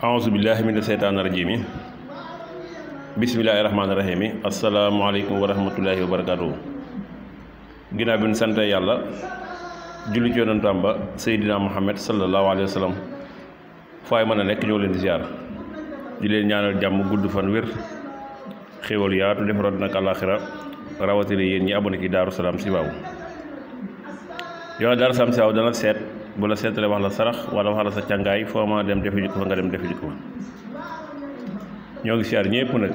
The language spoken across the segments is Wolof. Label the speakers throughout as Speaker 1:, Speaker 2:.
Speaker 1: aousubillahi mina seytaani rajimi bismillahi rahmaani rahimi asalaamaaleykum wa rahmatullahi wa barakatuhu ginnaaw bi ñu sant yàlla julli ci yonentam ba Seydina Muhammad sallallahu alayhi wa sallam faay mën a nekk ñoo leen di ziar di leen ñaanal jàmm gudd fan wér xéwal yaatu defaroon nag àllaaxira rawatina yéen ñi abonné ci Daaru Salaam Chifaou yow Daaru Salaam Chifaou dana seet bu la seetalee wax la sarax wala wax la sa càngaay foo ma dem defi ko fa nga dem defi ko fa ñoo ngi siyaar ñëpp nag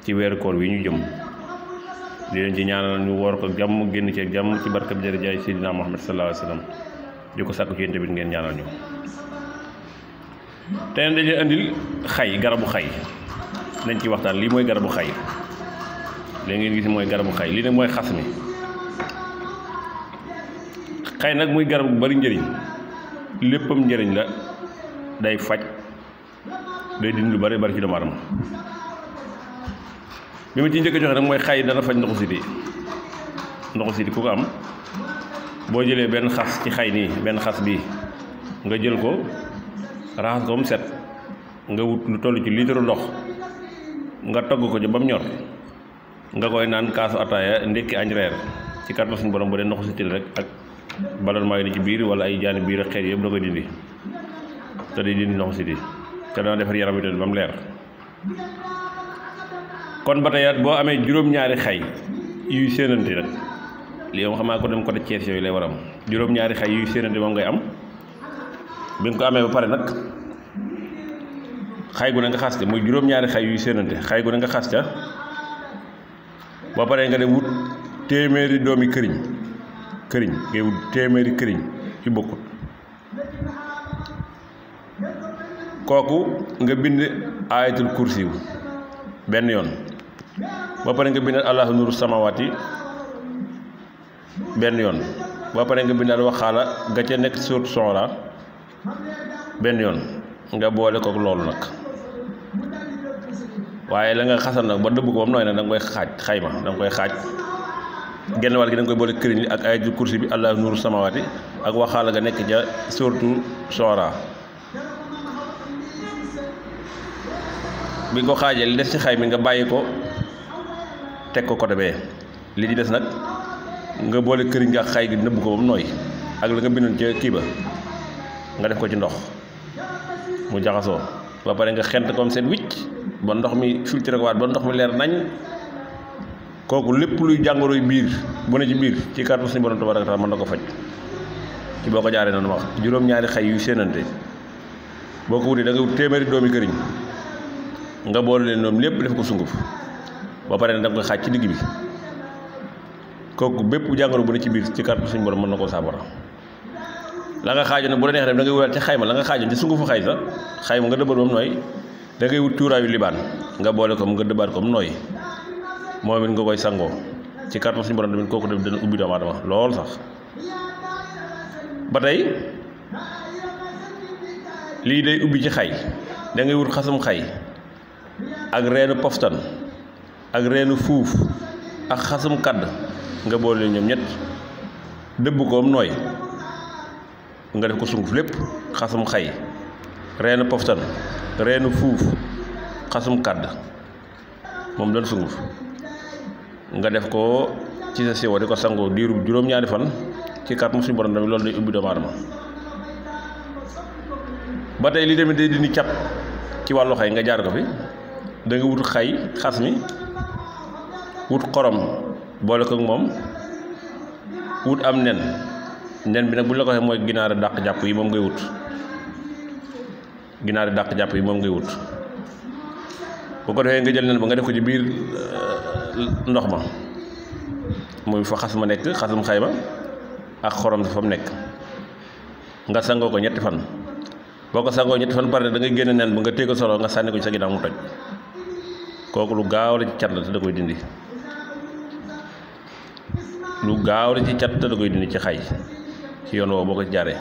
Speaker 1: ci weeru koor wi ñu jëm di leen ci ñaanal ñu woor ko jàmm génn ci jàmm ci barkab jërëjaay Seydina Muhammad sallallahu alayhi wa sallam di ko sàkku ci yéen tamit ngeen ñaanal ñu tey dañu andil xay garabu xay nañ ci waxtaan lii mooy garabu xay léegi ngeen gis mooy garabu xay lii nag mooy xas mi xay nag muy garab gu bari njëriñ léppam njëriñ la day faj day dindi lu bari bari ci doomu aadama bi ma ci njëkk a joxe nag mooy xay dana faj ndoxu siti ku ko am boo jëlee benn xas ci xay nii benn xas bii nga jël ko raxas ko ba mu set nga wut lu toll ci litre ndox nga togg ko ci ba mu ñor nga koy naan kaasu ataaya ndékki añ reer ci kàttan suñu borom bu dee ndoxu siti rek ak ballonnement yi ni ci biir wala ay jaani biir ak xeet yëpp da koy dindi te day dindi ndoxu siti te dana defar yaram wi tamit ba mu leer kon ba tey boo amee juróom-ñaari xay yuy séenante nag lii moom xam naa ko dem côté Thiès yooyu lay war a am juróom-ñaari xay yuy séenante moom ngay am bi nga ko amee ba pare nag xay gu ne nga xas ca muy juróom-ñaari xay yuy séenante xay gu ne nga xas ca ba pare nga dem wut téeméeri doomi këriñ ngay wut téeméeri këriñ yu bokkut kooku nga bind ayatul kursi benn yoon ba pare nga bindal allahu nuru samawati benn yoon ba pare nga bindal waxaala ga ca nekk suut sonra benn yoon nga boole kook loolu nag waaye la nga xasal nag ba dëbb ko ba mu nooy nag da nga koy xaaj xayma da nga koy xaaj genn wàll gi da nga koy boole këriñ li ak ayatul kursi bi allahu nuru samawati ak waxaala ga nekk ca surtout sonra bi nga ko xaajee li des ci xay mi nga bàyyi ko teg ko côté bee li ci des nag nga boole këriñ gi ak xay gi nëbb ko ba mu nooy ak la nga bindoon ca kii ba nga def ko ci ndox mu jaxasoo ba pare nga xent comme seen wicc ba ndox mi filtré ko waat ba ndox mi leer nañ kooku lépp luy jàngoroy biir bu ne ci biir ci kàttan suñu borom tabaaraka taala mën na ko faj ci boo ko jaaree noonu wax juróom-ñaari xay yu séenante boo ko wutee da nga wut téeméeri doomi këriñ nga boole leen ñoom lépp def ko sunguf ba pare ne da nga koy xaaj ci digg bi kooku bépp jàngoro bu ne ci biir ci kàttan suñu borom mën na koo saafara la nga xaajoon ne bu la neexee dem da ngay wutaat ci xayma la nga xaajoon ci sungufu xay sa xayma nga dëbal ba mu nooy da ngay wut cuuraayu libaan nga boole ko nga dëbaat ko mu nooy moom it nga koy sangoo ci kàttan suñu borom tamit kooku dana ubbi doomu aadama lool sax ba tey lii day ubbi ci xay da ngay wut xasum xay ak reenu poftan ak reenu fuuf ak xasum kadd nga boole leen ñoom ñett dëbb ko am nooy nga def ko sunguf lépp xasum xay reenu poftan reenu fuuf xasum kadd moom doon sunguf nga def ko ci sa siwo di ko sangoo diiru juróom-ñaari fan ci kàttan suñu borom tamit loolu day ubbi doomu aadama ba tey lii tamit day dindi cat ci wàllu xay nga jaar ko fi da nga wut xay xas mi wut xorom boole ko ak moom wut am nen bi nag bu ñu la ko waxee mooy ginaari dàq jàpp yi moom ngay wut bu ko defee nga jël nen ba nga def ko ci biir ndox ma muy fa xas ma nekk xasum xay ma ak xorom si fa mu nekk nga sangoo ko ñetti fan boo ko sangoo ñetti fan pare da ngay génne nen ba nga téye ko solo nga sànni ko ci sa ginnaaw mu toj kooku lu gaaw la ci cat la te da koy dindi ci xay ci yoon woowu boo ko ci jaaree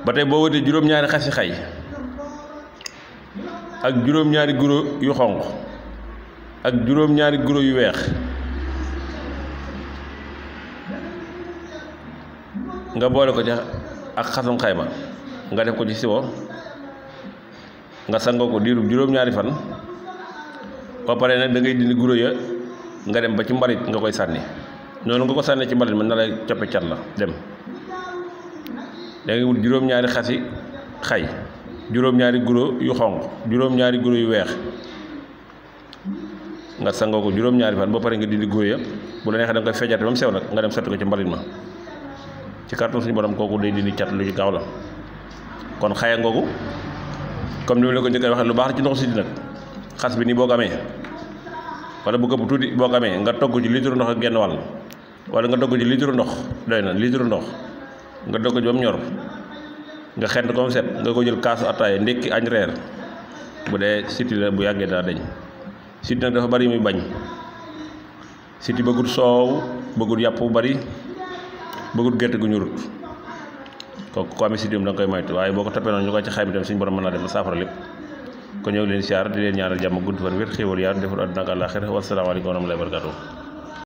Speaker 1: ba tey boo wutee juróom-ñaari xasi xay ak juróom-ñaari guro yu xonq ak juróom-ñaari guro yu weex nga boole ko ci ak xasum xayma nga def ko ci siwo nga sangoo ko diirub juróom-ñaari fan ba pare nag da ngay dindi guro ya nga dem ba ci mbalit nga koy sànni noonu nga ko sànni ci mbalit man na lay coppe cat la dem da ngay wut juróom-ñaari xasi xay juróom-ñaari guro yu xonq juróom-ñaari guro yu weex nga sangoo ko juróom-ñaari fan ba pare nga dindi guro ya bu la neexee da nga koy fejjate ba mu sew nag nga dem sotti ko ci mbalit ma ci kàttan suñu borom kooku day dindi cat lu ci gaaw la kon xaya ngoogu comme ni ma la ko njëkkee waxee lu baax ci ndox si di nag xas bi nii boo ko amee wala bu këpp tuuti boo ko amee nga togg ci litre ndox ak genn wàll wala nga togg ci litre ndox doy na litre ndox nga togg ci ba mu ñor nga xent ko mu set nga ko jël kaasu ataaya ndékki añ reer bu dee siti la bu yàggee daa dañ siti nag dafa bari muy bañ siti bëggut soow bëggut yàpp bu bari bëggut gerte gu ñurut kooku ko amee siti moom da nga koy moytu waaye boo ko toppee noonu ñu koy ci xayma dem suñu borom mën naa def ba saafara lépp kon ñëw leen siyaar di leen ñaanal jàmm gudd fan wér xéewal yaar defar àdduna ak àllaaxira wasalaamaaleykum wa rahmatullaahi wa barakaatuh